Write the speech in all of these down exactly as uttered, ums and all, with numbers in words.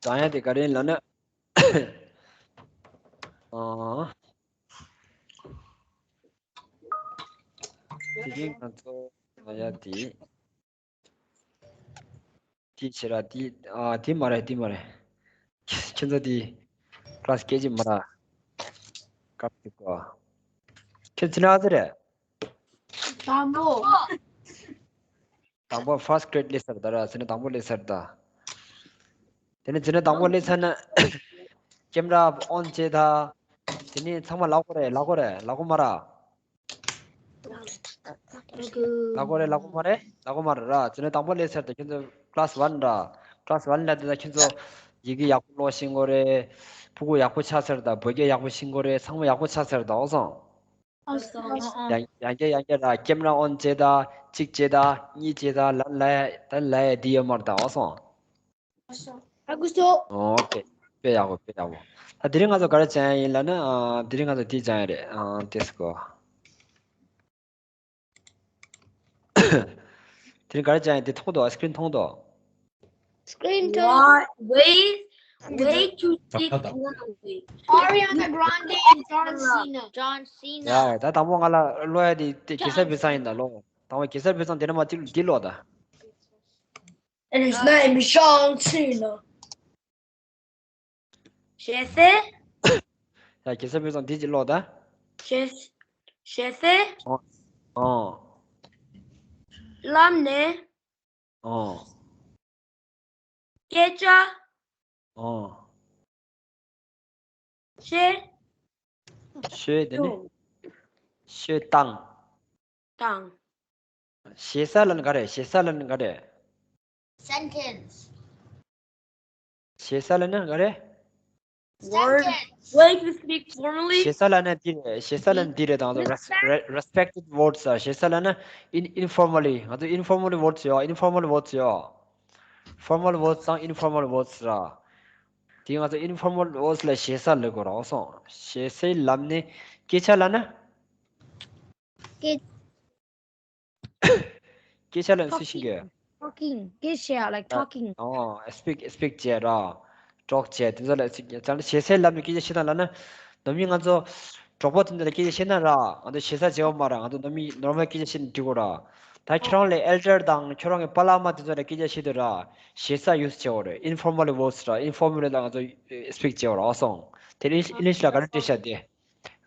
བགྲང་ཡ་དེ་ག་རེ་ཡིན་ལབ་ན། ཨ། དེ་རིང་ང་ཚོ་བགྲང་ཡ་དེ། དེ་བྱེད་ར་དེ། ཨ། དེ་མ་རེད། དེ་མ་རེད། ཁྱེད་ཚོ་དེ་ཀླ་སི་སྐད་ཅིག་མ་ར། སྐབས་དེ་གོ། ཁྱེད་ཚོ་ན་ཚོ་རེད། དང་པོ། དང་པོ་first grade སླེབས་ཚར་ད་ར། ཚེ་ན་དང་པོ་སླེབས་ཚར་ད། དེ་ནས་ཚེ་ན་དང་པོ་སླེབས་ཚར་ན་camera on བྱེད་ད། དེ་ནས་ཚང་མ་ལབ་དགོས་རེད། ལབ་དགོས་རེད། ལབ་དགོས་མ་ར། ལབ་དགོས་རེད། ལབ་དགོས་མ་རེད། ལབ་དགོས་མ་རེད་ར། ཚེ་ན་དང་པོ་སླེབས་ཚར་ད། ཁྱེད་ཚོ་class one ར། class one ལ་དེ་ད་ཁྱེད་ཚོ་ཡི་གེ་ཡག་པོ་ཀློག་ཤེས་དགོས་རེད། ཕྲུ་གུ་ཡག་པོ་ཆགས་ཚར་ད། བོད་སྐད་ཡག་པོ་ཤེས་དགོས་རེད། ཚང་མ་ཡག་པོ་ཆགས་ཚར་ད། འོ་སོང་། ཡང་ཡང་བསྐྱར་ཡང་བསྐྱར་ལ་camera on བྱེད་ད། གཅིག་བྱེད་ད། གཉིས་བྱེད་ད། ལ་ལ་ད་ལ་འདི་ཡོད་མ་རེད་ད། འོ་སོང་། ཨ་ཁུ་སོ། ཨོ་ཁེ། དཔེ་ཡག་པོ། དཔེ་ཡག་པོ། ད་དེ་རིང་ང་ཚོ་ག་རེ་བྱ་ཡ་ཡིན་ལབ་ན། ཨ། དེ་རིང་ང་ཚོ་དེ་བྱ་ཡ་རེད། ཨ། དེ་སྐོར། དེ་རིང་ག་རེ་བྱ་ཡ་ཡིན། དེ་མཐོང་འདུག screen མཐོང་འདུག screen མཐོང་། Why? Wait, wait to speak fluently. Ariana Grande and John Cena. John Cena. ཡ། ད་དང་པོ་ང་ལ་ཀློག་ཡ་དེ་དེ་གེ་སར་བུས་ཚང་ཡིན་ད། ཀློག་དང་པོ་གེ་སར་བུས་ཚང་། དེ་ནས་མར་དེ་དེ་ཀློག་ད། And his name is John Cena. ཞེ་སའི། ཡ། གེ་སར་བུས་ཚང་འདི་གཅིག་ཀློག་ད། ཞེ། ཞེ་སའི། ཨོ། ཨོ། ལམ་ནས། ཨོ། སྐད་ཆ། ཨོ། བཤད། བཤད་དེ་ནི། བཤད་སྟངས། དང་། ཞེ་ས་ལབ་ན་ག་རེ། ཞེ་ས་ལབ་ན་ག་རེ། Sentence. ཞེ་ས་ལབ་ན་ག་རེ། Word. Sentence. Way to speak formally. ཞེ་ས་ལབ་ན་འདི་རེད། ཞེ་ས་ལབ་ན་འདི་རེད། དང་། Respect. Respected words. ཞེ་ས་ལབ་ན་in informally. ང་ཚོ་informal words ཡོད། informal words ཡོད། formal words དང་informal words ར། དེ་ང་ཚོ་informal words ལ་ཞེ་ས་ལབ་དགོས་ར། འོ་སོང་། ཞེ་སའི་ལམ་ནས་སྐད་ཆ་ལབ་ན། སྐད། སྐད་ཆ་ལབ་ན་སུ་ཤེས་ཀྱི། Talking. སྐད་ཆ། like talking. ཨོ། speak. speak བྱས་ར། talk བྱས། དེ་ཚོ་ལ་ཞེ་སའི་ལམ་ནས་སྐད་ཆ་བཤད་སྟངས་ལབ་ན། ནམ་རྒྱུན་ང་ཚོ་གྲོགས་པོ་དེ་འདྲ་ལ་སྐད་ཆ་བཤད་ན་ར། ང་ཚོ་ཞེ་ས་བྱེད་དགོས་མ་ར། ང་ཚོ་ནམ་རྒྱུན་normal སྐད་ཆ་བཤད་ན་འགྲིག་གོ་ར། ད་ཁྱོད་རང་ལས་elder དང་ཁྱོད་རང་གི་པ་ལགས་མ་དེ་ཚོ་ལ་སྐད་ཆ་བཤད་དུས་ར། ཞེ་ས་use བྱེད་དགོས་རེད། informal words ར། informal ལ་ང་ཚོ་speak བྱེད་དགོས་ར། འོ་སོང་། དེ་English ལ་ག་རེ་བྲིས་ཤག་དེ།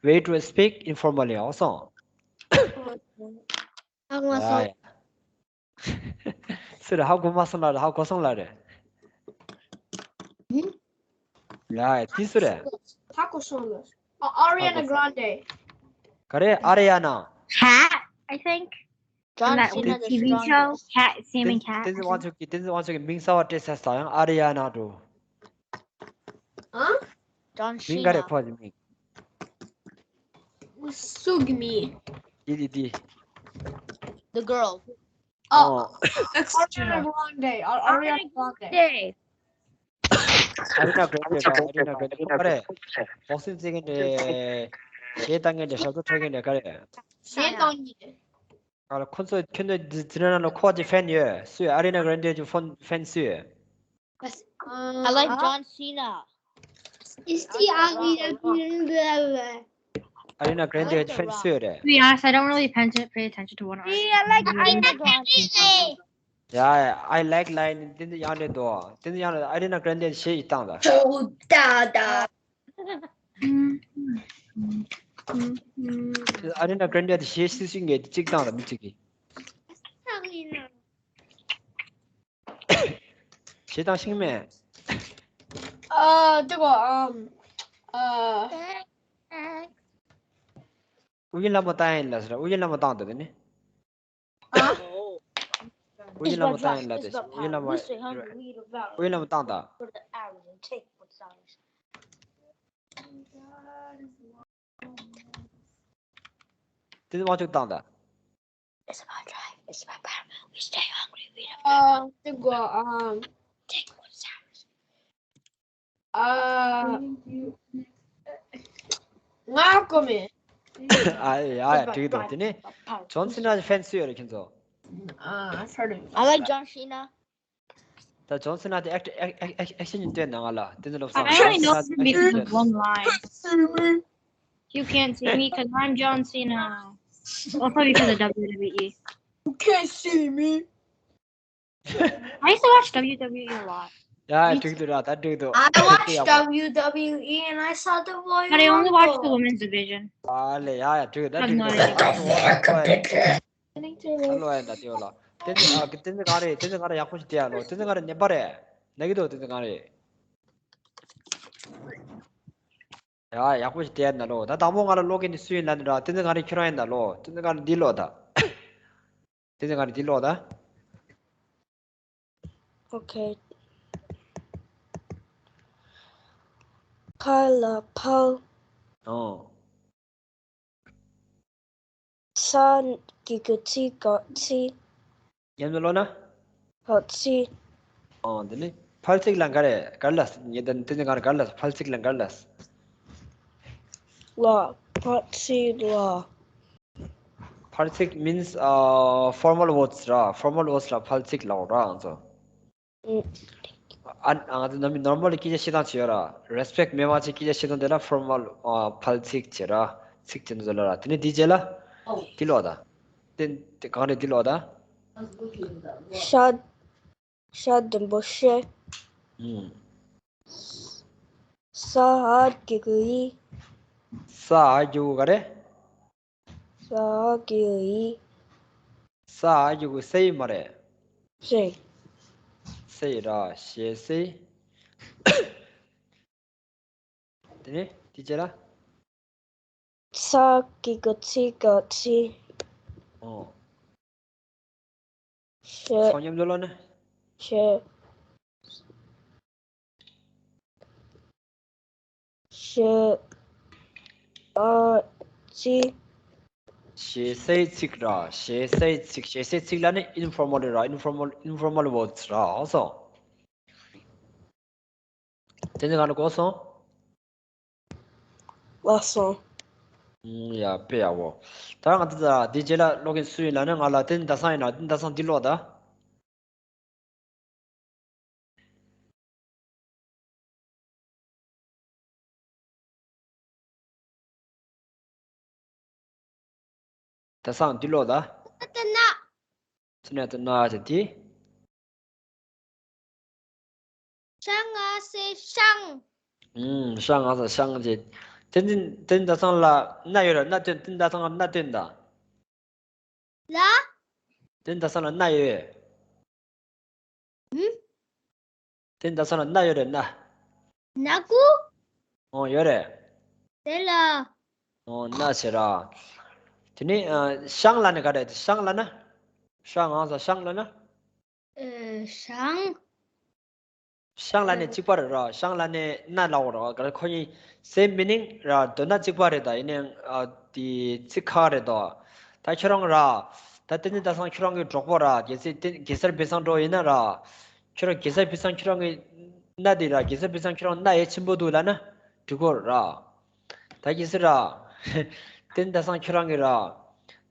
Way to speak informally. འོ་སོང་། ཧ་གོ་མ་སོང་། ཡ་ཡ། སུ་རེད། ཧ་གོ་མ་སོང་ལབ་རེད། ཧ་གོ་སོང་ལབ་རེད། ཡ་ཡ། དེ་སུ་རེད། ཧ་གོ་སོང་ལབ། ཨ། Ariana Grande. ག་རེ། Ariana. Cat, I think. John Cena. T V show, Cat, Sam and Cat. བསྟན་འཛིན་དབང་ཕྱུག་གིས། བསྟན་འཛིན་དབང་ཕྱུག་གིས་མིང་གསར་པ་སྤྲད་ས་དང་ཡང་Ariana འགྲོ། ཨ། John Cena. མིང་ག་རེ་ཁོ་གི་མིང་། སུ་གི་མིང་། འདི་འདི་འདི། The girl. ཨ། Ariana Grande. Ariana Grande. Ariana Grande ར། Ariana Grande ཁོ་ག་རེ། boxing རྩེད་མཁན་རེད། གཞས་བཏང་མཁན་རེད། ཞབས་བྲོ་འཁྲབ་མཁན་རེད། ག་རེ། གཞས་བཏང་མཁན་རེད། ཨ་ལ། ཁོ་ཚོ་ཁྱོད་ཚོ་འཛི་འཛི་ན་ན་ལ་ཁོ་གི་fan ཡོད་སུ་ཡོད། Ariana Grande གི་fan སུ་ཡོད། I like John Cena. Is he Ariana Grande? Ariana Grande གི་fan སུ་ཡོད་རེད། To be honest, I don't really pay attention, pay attention to what I like. Ariana Grande. Yeah, I like line. དེ་འདི་ཡང་རེད་དོ། དེ་འདི་ཡང་རེད། Ariana Grande གཞས་ཡི་བཏང་ད། Ariana Grande དེ་གཞས་སུ་ཞིག་ངས་གཅིག་བཏང་ད། མི་གཅིག་གིས། གཞས་བཏང་ཤེས་མེད། ཨ། དེ་གོ། ཨམ། ཨ། ཨུ་རྒྱན་ལྷ་མོ་བཏང་ཡིན་ལ་ཟེར། ཨུ་རྒྱན་ལྷ་མོ་བཏང་ད་དེ་ནི། ཨུ་རྒྱན་ལྷ་མོ་བཏང་ཡིན་ལ་དེ། ཨུ་རྒྱན་ལྷ་མོ། ཨུ་རྒྱན་ལྷ་མོ་བཏང་ད། དེ་ནི་མ་བཅུག་བཏང་ད། It's about drive. It's about power. We stay hungry. We don't ཨ། དེ་གོ། ཨམ། Take what's ours. ཨ། ང་གོ་མེད། ཨ་ཡ་ཡ། འགྲིག་འདུག་དེ་ནི་John Cena གི་fan སུ་ཡོད་རེད་ཁྱེད་ཚོ། ཨ། I like John Cena. ད་ཇོན་སི་ན་དེ་ཨེག་ཨེག་ཨེག་ཨེག་ཨེག་ཤན་ཡིན་སྟོན་ན་ང་ལ་དེ་ཚོ་ལབ་སོང་། I only know him because of one line. You can't see me because I'm John Cena. Also because of W W E. You can't see me. I used to watch W W E a lot. ཡ་འགྲིག་འདུག་ར། ད་འགྲིག་འདུག I watched W W E and I saw the Royal Rumble. But I only watched the women's division. ཨ་ལེ་ཡ་ཡ་འགྲིག་འདུག་ད་འགྲིག་འདུག་ར། ད་ལོ་ཡ་ད་དེ་ལ་དེ་ཚོ་ཨ་དེ་ཚོ་ག་རེ་དེ་ཚོ་ག་རེ་ཡག་པོ་ཞིག་བལྟས་ཡ་ལོ། དེ་ཚོ་ག་རེ་ཉན་པ་རེད། ན་གི་འདུག་དེ་ཚོ་ག་རེ། ཡ་ཡག་པོ་ཞིག་བལྟས་ན་ལོ། ད་དང་པོ་ང་ལ་ཀློག་མཁན་ནི་སུ་ཡིན་ལབ་ན་ར། དེ་ཚོ་ག་རེ་ཁྱོད་རང་ཡིན་ད་ལོ། དེ་ཚོ་ག་རེ་འདི་ལོ་ད། དེ་ཚོ་ག་རེ་འདི་ལོ་ད། Okay. ཕར་ལ་ཕར། ཨོ། ས་གི་གུ་ཚི་ག་ཚི། ཉམས་ལོ་ན། ག་ཚི། ཨོ་འདི་ནི་ཕལ་ཚིག་ལ་ག་རེ་ག་རེ་ལ་ཉེ་དན་དེ་ནི་ག་རེ་ག་རེ་ལ་ཕལ་ཚིག་ལ་ག་རེ་ལ། ལ་ཕལ་ཚིག་ལ། ཕལ་ཚིག་means uh, formal words ར། formal words ལ་ཕལ་ཚིག་ལབ་ར་ང་ཚོ། ཨ་ང་ཚོ་ནོར་མལ་སྐད་ཆ་བཤད་སྟངས་ཅིག་ཡོད་ར། respect མེད་པ་ཅིག་སྐད་ཆ་བཤད་སྟངས་དེ་ལ་formal ཕལ་ཚིག་ཅེས་ར། ཚིག་དེ་ཚོ་ལ་ར། དེ་ནས་འདི་རྗེས་ལ་འདི་ལོ་ད། དེ་དེ་གང་རེད་འདི་ལོ་ད། ཤ་ཤ་དུམ་བུ་ཤེ། ཨུམ། ས་ཨ་གི་གུ་ཡི། ས་ཨ་གི་གུ་ག་རེ། ས་ཨ་གི་གུ་ཡི། ས་ཨ་གི་གུ་སེ་ཡི་མ་རེད། སེ། སེ་ཡི་ར་ཞེ་སེ། དེ་ནས་དེ་རྗེས་ལ། ས་གི་གུ་ཚི་ག་ཚི། ཨོ། ཤེ། ཚོགས་མཉམ་དུ་ལོ་ནི། ཤེ། ཤེ། ཨ། ཚི། ཞེ་སའི་ཚིག་ར། ཞེ་སའི་ཚིག་ཞེ་སའི་ཚིག་ལ་ནི་informal ར། informal informal words ར། ཨོ་སོ། དེ་ནི་ག་ནི་གོ་སོང་། ལགས་སོ། ཡ་དཔེ་ཡག་པོ། ད་ང་ད་འདི་རྗེས་ལ་ཀློག་མཁན་སུ་ཡིན་ལབ་ན་ང་ལ་དེ་ནི་ཟླ་བཟང་ཡིན་ན། དེ་ནི་ཟླ་བཟང་འདི་ཀློག་ད། ཟླ་བཟང་འདི་ཀློག་ད། ད་ན། ཚུ་ནས་ད་ན་ཟེར་དེ། ཤང་ང་ཟེར་ཤང་། ཨུམ། ཤང་ང་ཟེར་ཤང་ཟེར། དེ་འདི་དེ་ཟླ་བཟང་ལ་སྣ་ཡོད་ར། སྣ་སྟོན། དེ་ཟླ་བཟང་ལ་སྣ་སྟོན་ད། ལ། དེ་ཟླ་བཟང་ལ་སྣ་ཡོད། ཨུམ། དེ་ཟླ་བཟང་ལ་སྣ་ཡོད་རེད་སྣ། སྣ་ཁུག་ཨོ་ཡོད་རེད། དེ་ལ། ཨོ་སྣ་བྱེད་ར། དེ་ནི་ཨ། ཤང་ལ་ནི་ག་རེད། ཤང་ལ་ན། ཤང་ང་ཟེར་ཤང་ལ་ན། ཨེ། ཤང་། ཤང་ལ་ནི་གཅིག་པ་རེད་ར། ཤང་ལ་ནི་སྣ་ལབ་ར། ག་རེ་ཁོ་གཉིས་same meaning ར། དོན་དག་གཅིག་པ་རེད་ད། ཡིན་ནའང་ཨ། དེ་ཚིག་ཁག་རེད་དོ། ད་ཁྱོད་རང་ར། ད་དེ་ནི་ཟླ་བཟང་ཁྱོད་རང་གི་གྲོགས་པོ་ར། གེ་སར་དེ་གེ་སར་བེ་སང་འགྲོ་ཡིན་ན་ར། ཁྱོད་རང་གེ་སར་བེ་སང་ཁྱོད་རང་གི་སྣ་དེ་ར། གེ་སར་བེ་སང་ཁྱོད་རང་སྣ་ཡ་ཆེན་པོ་འདུག་ལབ་ན་འགྲིག་གོ་ར། ད་གེ་སར་ར། དེ་ནི་ཟླ་བཟང་ཁྱོད་རང་གི་ར།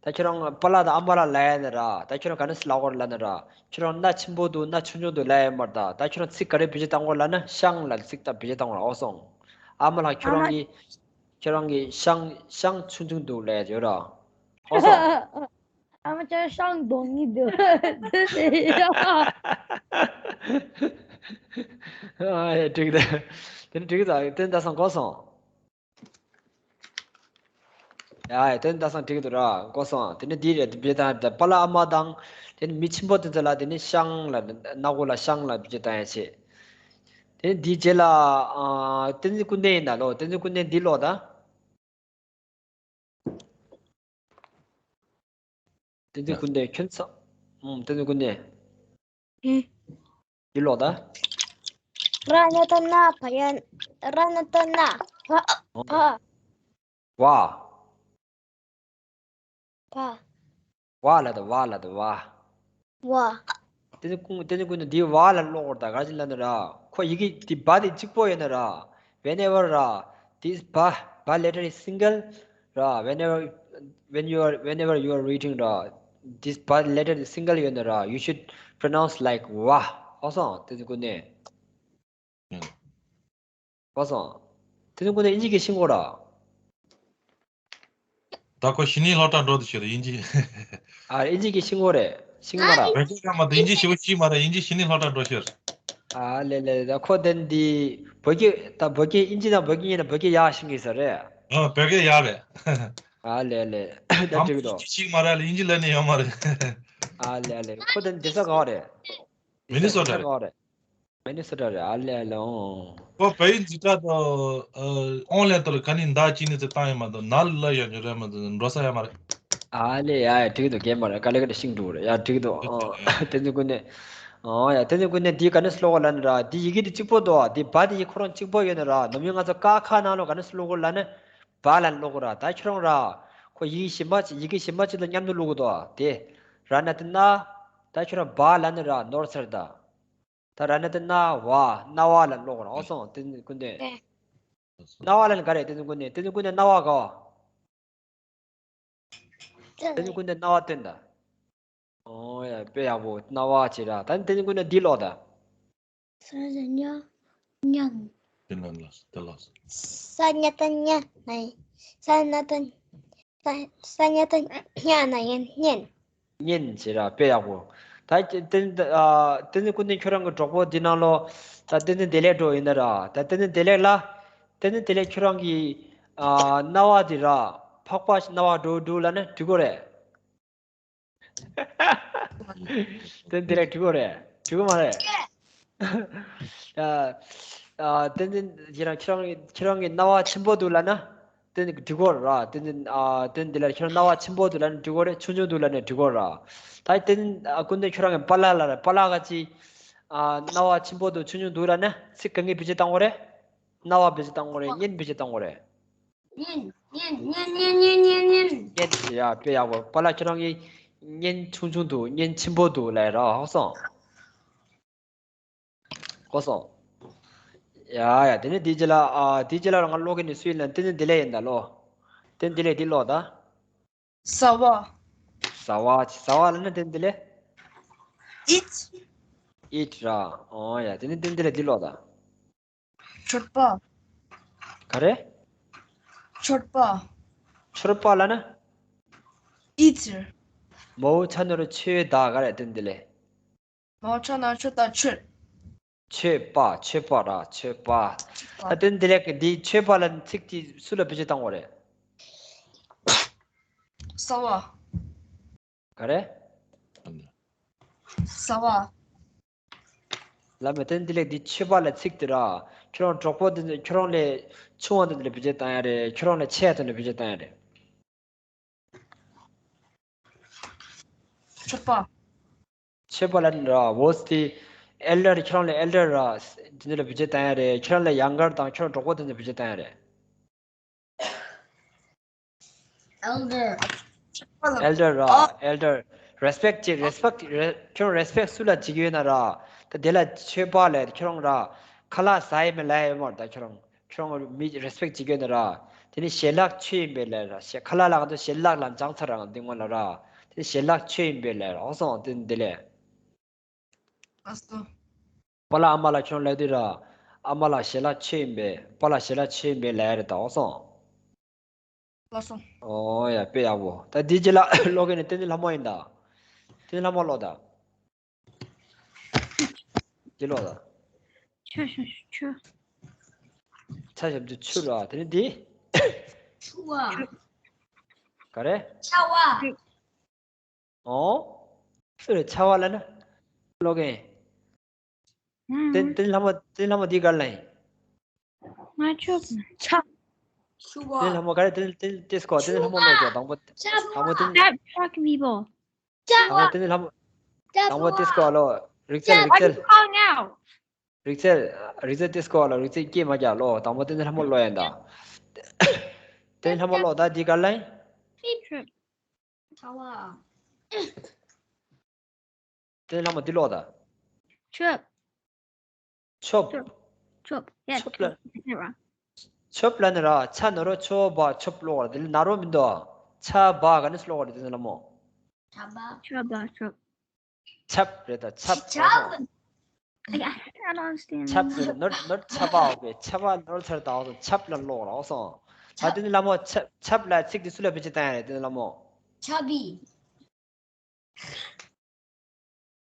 ད་ཁྱོད་རང་པཱ་ལགས་དང་ཨ་མ་ལགས་ལབ་ཡ་ནི་ར། ད་ཁྱོད་རང་ག་ནས་ལབ་དགོས་རེད་ལབ་ན་ར། ཁྱོད་རང་སྣ་ཆེན་པོ་འདུག་སྣ་ཆུང་ཆུང་འདུག་ལབ་ཡ་མ་རེད་ད། ད་ཁྱོད་རང་ཚིག་ག་རེ་བེད་སྤྱོད་བཏང་དགོས་ལབ་ན་ཤང་ལབ་ཚིག་ད་བེད་སྤྱོད་བཏང་དགོས་ར། ཨོ་སོང་། ཨ་མ་ལགས་ཁྱོད་རང་གི་ཁྱོད་རང་གི་ཤང་ཤང་ཆུང་ཆུང་འདུག་ལབ་ཡ་ཡོད་ར། ཨོ་སོང་། ཨ་མ་ཅག་ཤང་གདོང་ནི་འདུག་དེ་ཟེར་ཡ། ཨ་ཡ་འགྲིག་ད། དེ་ནི་འགྲིག་ད། དེ་ཟླ་བཟང་གོ་སོང་། ཡ་ཡ། དེ་ནི་ཟླ་བཟང་འགྲིག་འདུག་ར། གོ་སོང་། དེ་ནི་འདི་རེད། དེ་བེད་དང་དེ་པཱ་ལགས་ཨ་མ་དང་། དེ་ནི་མི་ཆེན་པོ་དེ་ཚོ་ལ་དེ་ནི་ཤང་ལ་སྣ་སྒོ་ལ་ཤང་ལ་བེད་སྤྱོད་བཏང་ཡ་བྱེད། དེ་ནི་འདིའི་རྗེས་ལ་ཨ། བསྟན་འཛིན་ཀུན་ལྡན་ཡིན་ད་ལོ། བསྟན་འཛིན་ཀུན་ལྡན་འདི་ཀློག་ད། བསྟན་འཛིན་ཀུན་ལྡན་ཁྱོད་ཚོ། ཨུམ། བསྟན་འཛིན་ཀུན་ལྡན། ཨུམ། འདི་ཀློག་ད། ར་ན་ད་ན་བ་ཡ། ར་ན་ད་ན་བ། བ། བ། བ། བ་ལ་ད་བ་ལ་ད་བ། བ། བསྟན་འཛིན་ཀུན། བསྟན་འཛིན་ཀུན་ལྡན་འདི་བ་ལ་ཀློག་དགོས་རེད་ད། ག་རེ་ལབ་ན་ར། ཁོ་ཡི་གེ་འདི་བ་དེ་གཅིག་པོ་ཡོད་ན་ར། Whenever ར། This བ། བ་letter is single ར། Whenever, when you are, whenever you are reading ར། This བ་letter is single ཡོད་ན་ར། You should pronounce like བ། ཨོ་སང་། བསྟན་འཛིན་ཀུན་ལྡན། ཨོ་སང་། བསྟན་འཛིན་ཀུན་ལྡན་ཨིན་ཇི་གི་ཤེས་ཀྱི་ཡོད་ར། ད་ཁོ་གཞི་ནས་སློབ་གྲྭ་འགྲོ་དུས་ཤོར་ཨིན་ཇི། ཨ། ཨིན་ཇི་གི་ཤེས་ཀྱི་ཡོད་རེད། ཤེས་ཀྱི་མ་རེད། བོད་སྐད་ཀྱང་མ་གཏོགས་ཨིན་ཇི་ཞེ་པོ་ཤེས་མ་རེད། ཨིན་ཇི་གཞི་ནས་སློབ་གྲྭ་འགྲོ་ཤོར། ཨ་ལེ་ལེ། ད་ཁོ་དེ་འདི་བོད་སྐད། ད་བོད་སྐད་ཨིན་ཇི་དང་བོད་སྐད་གཉིས་ནས་བོད་སྐད་ཡག་ཤེས་ཀྱི་ས་རེད། ཨ། བོད་སྐད་ཡག་རེད། ཨ་ལེ་ལེ། ད་ཨ་མོ་འགྲིག་གི་འདུག་ཨིན་ཇི་ཤེས་མ་རེད་ལ། ཨིན་ཇི་ལབ་ནས་ཡོད་མ་རེད། ཨ་ལེ་ལེ། ཁོ་དེ་འདི་ས་ག་པར་རེད། མི་ནི་སོ་ཊ་རེད། ག་པར་རེད། མི་ནི་སོ་ཊ་རེད། ཨ་ལེ་ཨ་ལེ། ཨོ། ཁོ་བལ་ཡུལ་འཛིན་གྲྭ་དང་། ཨ། ཨོན་ལན་དུ་ལ་ག་ནས་ཟླ་གཅིག་གཉིས་ཙམ་བཏང་ཡོད་མ་གཏོགས་ནང་ལ་ཡོང་རྒྱུ་རེད་མ་གཏོགས་འགྲོ་ས་ཡོད་མ་རེད། ཨ་ལེ། ཡ་ཡ། འགྲིག་འདུག་གས་མ་རེད། དཀའ་ལས་ཁག་ཤིང་འདུག་རེད། ཡ་འགྲིག་འདུག་ཨོ། བསྟན་འཛིན་ཀུན་ལྡན། ཨོ་ཡ། བསྟན་འཛིན་ཀུན་ལྡན་འདི་ག་ནས་ཀློག་གོ་ལབ་ན་ར། འདི་ཡི་གེ་འདི་གཅིག་པོ་འདུག་འདི་བ་འདི་ཡི་ཁོ་རང་གཅིག་པོ་ཡོད་ན་ར། ནམ་རྒྱུན་ང་ཚོ་ཀ་ཁ་ནང་ལོགས་ག་ནས་ཀློག་གོ་ལབ་ན། བ་ལབ་ནས་ཀློག་གོ་ར། ད་ཁྱོད་རང་ར། ཁོ་ཡི་གེ་གཞན་པ་ཅིག་ཡི་གེ་གཞན་པ་ཅིག་དང་མཉམ་དུ་ཀློག་གོ་འདུག་དེ། ར་ན་བཏགས་རྣ། ད་ཁྱོད་རང་བ་ལབ་ན་ར་ནོར་ཚར་ད། ད་ར་ན་བཏགས་རྣ་བ། རྣ་བ་ལབ་ཀློག་གོ་ར། ཨོ་སང་། བསྟན་འཛིན་ཀུན་ལྡན། རྣ་བ་ལབ་ན་ག་རེ། བསྟན་འཛིན་ཀུན་ལྡན། བསྟན་འཛིན་ཀུན་ལྡན་རྣ་བ་ག་པར། བསྟན་འཛིན་ཀུན་ལྡན་རྣ་བ་སྟོན་ད། ཨོ་ཡ། དཔེ་ཡག་པོ། རྣ་བ་བྱས་ར། ད་བསྟན་འཛིན་ཀུན་ལྡན་འདི་ཀློག་ད། ས་ཉ་ཉན། དེ་ལ་ལ་དེ་ལ། ས་ཉ་བཏགས་སྙ་ན་ཡིན། ས་ཉ་བཏགས། ས་ས་ཉ་བཏགས་སྙ་ན་ཡིན། སྙན། སྙན་བྱས་ར། དཔེ་ཡག་པོ། ད་བསྟན་ཨ་བསྟན་འཛིན་ཀུན་ལྡན། ཁྱོད་རང་གི་གྲོགས་པོ་འདི་ནང་ལོགས་ད་བསྟན་འཛིན་བདེ་ལེགས་འགྲོ་ཡིན་ན་ར། ད་བསྟན་འཛིན་བདེ་ལེགས་ལ། བསྟན་འཛིན་བདེ་ལེགས། ཁྱོད་རང་གི་ཨ་རྣ་བ་འདི་ར། ཕག་པ་ཞིག་རྣ་བ་འགྲོ་འགྲོ་ལབ་ན་འགྲིག་གོ་རེད། བསྟན་འཛིན་བདེ་ལེགས། འགྲིག་གོ་རེད། འགྲིག་གོ་མ་རེད། ཨ་ཨ་བསྟན་འཛིན། ཁྱེད་རང་ཁྱེད་རང་ཁྱེད་རང་གི་རྣ་བ་ཆེན་པོ་འདུག་ལབ་ན། བསྟན་འཛིན་འགྲིག་གོ་ར། བསྟན་འཛིན་ཨ་བསྟན་འཛིན་བདེ་ལེགས། ཁྱེད་རང་རྣ་བ་ཆེན་པོ་འདུག་ལབ་ན་འགྲིག་གོ་རེད། ཆུང་ཆུང་འདུག་ལབ་ན་འགྲིག་གོ་ར། ད་བསྟན་འཛིན་ཨ་ཀུན་ལྡན། ཁྱོད་རང་གི་པཱ་ལགས་ལབ་ར། པཱ་ལགས་ག་ཅི། ཨ་རྣ་བ་ཆེན་པོ་འདུག་ཆུང་ཆུང་འདུག་ལབ་ན་ཚིག་ག་གི་བེད་སྤྱོད་བཏང་དགོས་རེད། རྣ་བ་བེད་སྤྱོད་བཏང་དགོས་རེད། སྙན་བེད་སྤྱོད་བཏང་དགོས་རེད། སྙན། སྙན། སྙན། སྙན། སྙན། སྙན། སྙན། ཡ། དཔེ་ཡག་པོ། པཱ་ལགས་ཁྱོད་རང་གི་སྙན་ཆུང་ཆུང་འདུག་སྙན་ཆེན་པོ་འདུག་ལབ་ར། ཧ་གོ་སོང་། གོ་སོང་། ཡ་ཡ། དེ་ནས་དེའི་རྗེས་ལ། ཨ་དེའི་རྗེས་ལ་རང་ཀློག་མཁན་ནི་སུ་ཡིན་ན། བསྟན་འཛིན་བདེ་ལེགས་ཡིན་ད་ལོ། བསྟན་འཛིན་བདེ་ལེགས་འདི་ཀློག་ད། ཟ་བ། ཟ་བ་ལབ་ན་བསྟན་འཛིན་བདེ་ལེགས། Eat. Eat ར། ཨོ་ཡ། དེ་ནས་བསྟན་འཛིན་བདེ་ལེགས་འདི་ཀློག་ད། མཆོད་པ། ག་རེ། མཆོད་པ། མཆོད་པ་ལབ་ན། Eater. མོའུ་ཚ་ན་རོ་མཆོད་ད། ག་རེ། བསྟན་འཛིན་བདེ་ལེགས། མོའུ་ཚ་ན་རོ་མཆོད་ད། མཆོད། མཆོད་པ། མཆོད་པ་ར། མཆོད་པ། མཆོད་པ། ད་བསྟན་འཛིན་བདེ་ལེགས་འདི་མཆོད་པ་ལབ་ཚིག་དེ་སུ་ལ་བེད་སྤྱོད་བཏང་དགོས་རེད། ཟ་བ། ག་རེ། ཟ་བ། ལབ་མེད། བསྟན་འཛིན་བདེ་ལེགས་འདི་མཆོད་པ་ལབ་ཚིག་དེ་ར། ཁྱོད་རང་གྲོགས་པོ་དེ་ཚོ། ཁྱོད་རང་ལས་ཆུང་བ་དེ་ཚོ་ལ་བེད་སྤྱོད་བཏང་ཡ་རེད། ཁྱོད་རང་ལས་ཆེ་བ་དེ་ཚོ་ལ་བེད་སྤྱོད་བཏང་ཡ་རེད། མཆོད་པ། མཆོད་པ་ལབ་ན་ར། Was the elder. ཁྱོད་རང་ལས་ཨེལ་ཌར་ར། དེ་ཚོ་ལ་བེད་སྤྱོད་བཏང་ཡ་རེད། ཁྱོད་རང་ལས་ཡང་གར་དང་ཁྱོད་རང་གྲོགས་པོ་དེ་ཚོ་ལ་བེད་སྤྱོད་བཏང་ཡ་རེད། Elder. Elder ར། Elder. Respect བྱེད། Respect རེ། ཁྱོད་རང་རེ་སི་པེག་སུ་ལ་བྱེད་ཀྱི་ཡོད་ན་ར། ད་དེ་ལ་མཆོད་པ་ལབ། ཁྱོད་རང་ར་ཁ་ལག་ཟ་ཡི་མེད་ལབ་ཡོད་མ་རེད། ད་ཁྱོད་རང་ཁྱོད་རང་མི་རེ་སི་པེག་བྱེད་ཀྱི་ཡོད་ན་ར། དེ་ནི་ཞལ་ལག་མཆོད་ཡིན་པས་ལབ་ར། ཞལ། ཁ་ལག་ལ་ང་ཚོ་ཞལ་ལག་ལབ་སྦྱངས་ཚར་ར། འདི་སྔོན་ལ་ར། དེ་ནི་ཞལ་ལག་མཆོད་ཡིན་པས་ལབ་ར། ཧ་གོ་སོང་། དེ་ནི་དེ་ལས། ཨ་སོ། པཱ་ལགས་ཨ་མ་ལགས་ཁྱོད་རང་ལབ་དུས་ར། ཨ་མ་ལགས་ཞལ་ལག་མཆོད་ཡིན་པས། པཱ་ལགས་ཞལ་ལག་མཆོད་ཡིན་པས་ལབ་ཡ་རེད། ད་ཧ་གོ་སོང་། ལགས་སོ། ཨོ་ཡ། དཔེ་ཡག་པོ། ད་འདིའི་རྗེས་ལ་ཀློག་མཁན་ནི་བསྟན་འཛིན་ལྷ་མོ་ཡིན་ད། བསྟན་འཛིན་ལྷ་མོ་ཀློག་ད། འདི་ཀློག་ད། ཆ་ཞབས་ཀྱུ་ཆུ། ཆ་ཞབས་ཀྱུ་ཆུ་ར། དེ་ནི་འདི། ཆུ་བ། ག་རེ། ཆ་བ། ཨོ། སུ་རེད་ཆ་བ་ལབ་ན། ཀློག་མཁན། ཨང་། བསྟན་བསྟན་འཛིན་ལྷ་མོ། བསྟན་འཛིན་ལྷ་མོ་འདི་ག་རེ་ལབ་ཡིན། ང་ཆོ། ཆ། ཆུ་བ། བསྟན་འཛིན་ལྷ་མོ་ག་རེ། བསྟན་བསྟན་ཏེ་སྐོར། བསྟན་འཛིན་ལྷ་མོ་ཀློག་ཅོག་དང་པོ། ཆ་བ། དང་པོ་བསྟན། Stop talking people. ཆ་དང་པོ་བ། བསྟན་འཛིན་ལྷ་མོ། ཆ་དང་པོ་བ། ཏེ་སྐོར་ལོ། རིག་རྩལ། རིག་རྩལ། What are you calling out? རིག་རྩལ། རིག་རྩལ་ཏེ་སྐོར་ལོ། རིག་རྩལ་སྐད་མ་རྒྱག་ལོ། དང་པོ་བསྟན་འཛིན་ལྷ་མོ་ཀློག་ཡིན་ད། བསྟན་འཛིན་ལྷ་མོ་ཀློག་ད། འདི་ག་རེ་ལབ་ཡིན། Trip. ཆ་བ། བསྟན་འཛིན་ལྷ་མོ་འདི་ཀློག་ད། Trip. ཆོབ། ཆོབ། ཆོབ། Yeah, ཆོབ་ལ། Trip. ཆོབ་ལབ་ན་ར། ཆ་ན་རོ་ཆོ་བ་ཆོབ་ཀློག་ར། དེ་ལ་ན་རོ་མི་འདུག་ཆ་བ་ག་ནས་ཀློག་ར། བསྟན་འཛིན་ལྷ་མོ། ཆ་བ། ཆ་བ་ཆོབ། ཆབ་རེད་ད། ཆབ། ཆབ། Like, I, I don't understand. ཆབ་ཟེར་ནོར་ནོར་ཆབ་པ་འོག་པའི་ཆབ་པ་ནོར་ཚར་དང་འོག་ཏུ་ཆབ་ལ་ཀློག་ར་འོག་སོང་། ད་དེ་ནི་ལ་མོ་ཆབ་ཆབ་ལ་ཚིག་དེ་སུ་ལ་བེད་སྤྱོད་བཏང་ཡ་རེད། དེ་ནི་ལ་མོ། Chubby.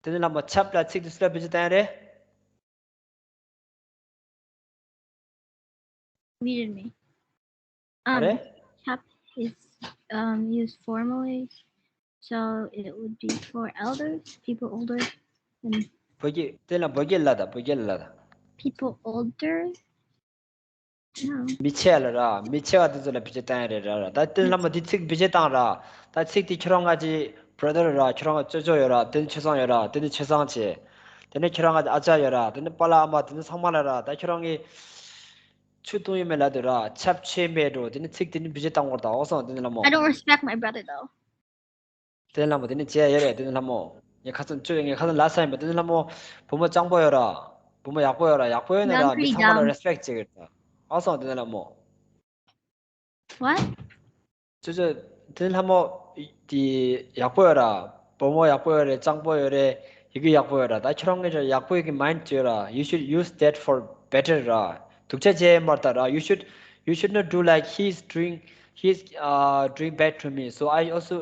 དེ་ནི་ལ་མོ་ཆབ་ལ་ཚིག་དེ་སུ་ལ་བེད་སྤྱོད་བཏང་ཡ་རེད། Muted me. ཨ་Um, རེད། chap is um used formally, so it would be for elders, people older than བོད་སྐད་དེ་ལ་བོད་སྐད་ལ་ད་བོད་སྐད་ལ་ད། people older. No. མི་ཆེ་ལ་ར་མི་ཆེ་བ་དེ་ཚོ་ལ་བེད་སྤྱོད་བཏང་ཡ་རེད་ར་ར། ད་དེ་ལ་མོ་དེ་ཚིག་བེད་སྤྱོད་བཏང་ར། ད་ཚིག་དེ་ཁྱོད་རང་ང་ཅི་brother ར་ཁྱོད་རང་ང་ཅོ་ཅོ་ཡོད་ར། དེ་ནི་ཆོས་སང་ཡོད་ར། དེ་ནི་ཆོས་སང་ཆེ། དེ་ནི་ཁྱོད་རང་ང་ཨ་ཅག་ཡོད་ར། དེ་ནི་པཱ་ལགས་ཨ་མ་དེ་ནི་ཚང་མ་ལ་ར། ད་ཁྱོད་རང་གི་ཆུ་བཏུང་ཡོད་མེད་ལ་དུ་ར་ཆབ་ཆེ་མེད་འགྲོ། དེ་ནི་ཚིག་དེ་ནི་བེད་སྤྱོད་བཏང་བར་ད་འོག་སོང་། དེ་ནི་ལ་མོ། I don't respect my brother though. དེ་ལ་མོ་དེ་ནི་བྱས་ཡོད་རེད། དེ་ནི་ལ་མོ་ངས་ཁ་སང་ཅོ་ངས་ཁ་སང་ལ་ས་ཡིན་པ། དེ་ནི་ལ་མོ་བུ་མོ་སྤྱང་པོ་ཡོད་ར། བུ་མོ་ཡག་པོ་ཡོད་ར། ཡག་པོ་ཡོད་ན་ར་མི་ཚང་མ་ལ་respect བྱེད་ཀྱི་རེད་ད་འོག་སོང་། དེ་ནི་ལ་མོ། What? ཅོ་ཅོ། དེ་ལྷ་མོ་དེ་ཡག་པོ་ཡོད་ར། བུ་མོ་ཡག་པོ་ཡོད་རེད། སྤྱང་པོ་ཡོད་རེད། ཡི་གེ་ཡག་པོ་ཡོད་ར། ད་ཁྱོད་རང་གི་ཡག་པོ་ཡི་གེ་mind ཡོད་ར། You should use that for better ར། སྡུག་ཅག་བྱས་མར་ད་ར། You should you should not do like he's doing he's uh doing bad to me, so I also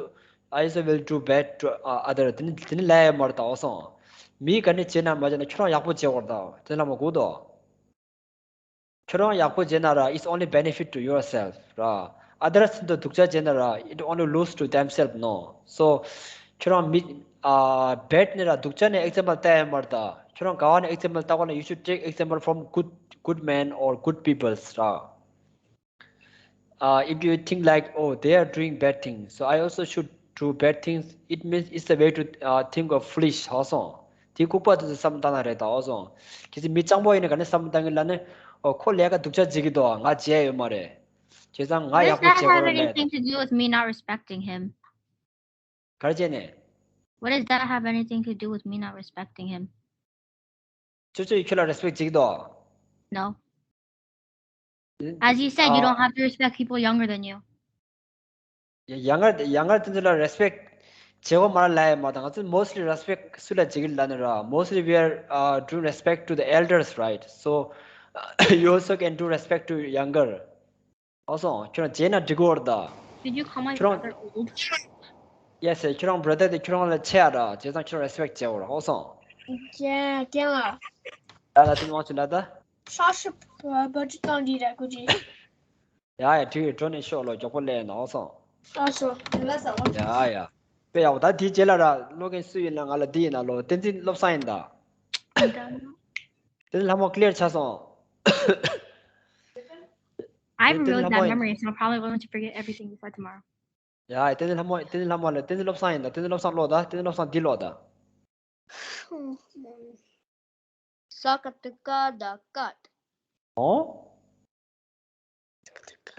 I also will do bad to uh, other. དེ་ནི་དེ་ནི་ལས་མར་ད་འོག་སོང་། མི་ག་ནི་བྱས་ན་མ་བྱས་ན་ཁྱོད་རང་ཡག་པོ་བྱེད་དགོས་ར་ད། དེ་ལྷ་མོ་གོ་དོ། ཁྱོད་རང་ཡག་པོ་བྱས་ན་ར་it's only benefit to yourself ར། Others ཚོ་སྡུག་ཅག་བྱས་ན་ར་it only lose to themselves no. So ཁྱོད་རང་མི་ཨ་bad ནས་ར་སྡུག་ཅག་ནས་example བལྟ་ཡ་མ་རེད་ད། ཁྱོད་རང་ག་བ་ནས་example བལྟ་དགོས་ན། You should take example from good good men or good peoples ར། Uh, if you think like, oh, they are doing bad things, so I also should do bad things, it means it's a way to uh, think of foolish. ཧ་སོང་། དེ་ལྐུགས་པ་དེ་ཚོ་བསམ་བཏང་ན་རེད་ད། ཧ་སོང་། གལ་སྲིད་མི་སྤྱང་པོ་ཡིན་ན་ག་ནས་བསམ་བཏང་གི་ལ་ནི། ཨོ་ཁོ་ལས་ཀ་སྡུག་ཅག་བྱེད་ཀྱི་འདུག་ང་བྱས་ཡོད་མ་རེད། བྱས་ཙང་ང་ཡག་པོ་བྱེད་དགོས་རེད་ལས། What does that have anything to do with me not respecting him? ག་རེ་བྱས་ནས། What does that have anything to do with me not respecting him? ཅོ་ཅོ་ཡིས་ཁྱོད་ལ་respect བྱེད་ཀྱི་འདུག No. As you said, you don't have to respect people younger than you. ཡ་ཡང་ངར་ཡང་ངར་དེ་ཚོ་ལ་respect བྱེད་དགོས་མ་རེད་ལབ་ཡ་མ་རེད་ད། ང་ཚོ་mostly respect སུ་ལ་བྱེད་ཀྱི་ལབ་ན་ར། Mostly we are uh, doing respect to the elders, right? So you also can do respect to younger. ཨོ་སོང་། ཁྱོད་རང་བྱས་ན་འགྲིག་གི་རེད་ད། Did you call my ཁྱོད་རང་། brother old? Yes, ཁྱོད་རང་brother དེ་ཁྱོད་རང་ལ་ཆེ་ཡ་ར། བྱས་ཙང་ཁྱོད་རང་respect བྱེད་དགོས་ར། ཨོ་སོང་། རྒན་རྒན་ལགས། ད་ལ་དེ་མང་ཆུ་ལ་ད། ཧྲ་ཧྲི་བ་ཅི་བཏང་འདི་ར་ཀུ་ཅི། ཡ་ཡ་དྲི་བའི་འགྲོ་ནས་ཤོག་ལོ། མགྱོགས་པོ་ལས་ན། ཨོ་སོང་། ཨ་སོ། ཡ་ཡ། དཔེ་ཡག་པོ། ད་དེའི་རྗེས་ལ་ར་ཀློག་མཁན་སུ་ཡིན་ན་ང་ལ་འདི་ཡིན་ན་ལོ། བསྟན་འཛིན་བློ་བཟང་ཡིན་ད། བསྟན་འཛིན་ལྷ་མོ་clear ཆགས་སོང་། I have a བསྟན་འཛིན་really ལྷ་bad མོ་ཡིན། memory, so I'm probably going to forget everything you said tomorrow. ཡ་བསྟན་འཛིན་ལྷ་མོ། བསྟན་འཛིན་ལྷ་མོ་ལ། བསྟན་འཛིན་བློ་བཟང་ཡིན་ད། བསྟན་འཛིན་བློ་བཟང་ཀློག་ད། བསྟན་འཛིན་བློ་བཟང་འདི་ཀློག་ད། ས་ཀ་ཏི་ཀ་ད་ཀད། ཨོ།